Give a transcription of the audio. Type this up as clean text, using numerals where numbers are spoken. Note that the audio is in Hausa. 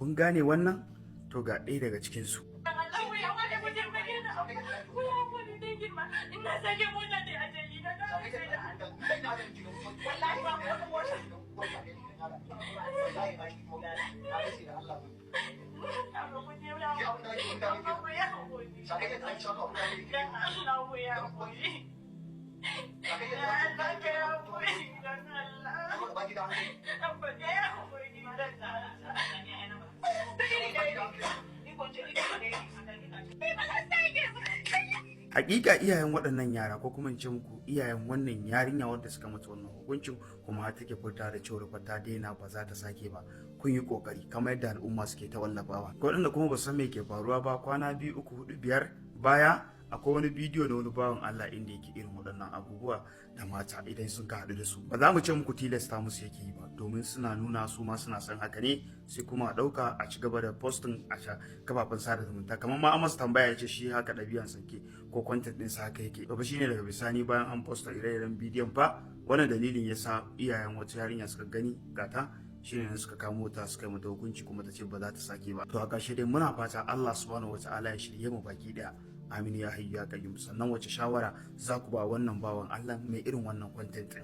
Kun gane wannan? To, ga ɗaya daga cikinsu. Allah, ku ya wani, ku taimake ni. Ku ya wani dan girma. Ina sake mota da ajali na, na rantse da Allah. Wallahi ba mu. Abba, ku taimaka. Abba, ku yi haƙuri. Dan Allah, ku yi haƙuri. Dan Allah, ka yi haƙuri. Dan Allah. Abba, ka yi haƙuri. Dan Allah. Ni ba zan sake ba. Hakika iyayen waɗannan yara, ko kuma in ce muku iyayen wannan yarinya wadda suka mata wannan hukuncin, kuma har take furta da cewar fa ta daina, ba za ta sake ba, kun yi kokari kamar yadda al'umma suke ta wallafawa. Ko waɗanda kuma ba su san me ke faruwa ba, kwana 2, 3, 4, 5 baya akwai wani bidiyo na wani bawan Allah inda yake irin waɗannan abubuwa da mata idan sun ka haɗu da su. Ba za mu ce muku tilasta musu yake yi ba, domin suna nuna su ma suna son haka ne, sai kuma a ɗauka a ci gaba da posting a sha kafafen sada zumunta. Kamar ma an masa tambaya, ya ce shi haka ɗabi'an sa ke, ko content ɗinsa haka yake. Ba shine daga bisani bayan an posta ire-iren bidiyon fa, wannan dalilin ya sa iyayen wata yarinya suka gani gata, shine ne suka kamo ta, suka yi mata hukunci, kuma ta ce ba za ta sake ba. To, a ƙarshe dai muna fata Allah Subhanahu wataala ya shirye mu baki ɗaya. Amin ya Hayyu ya Qayyum. Sannan wace shawara za ku ba wannan bawan Allah mai irin wannan content din?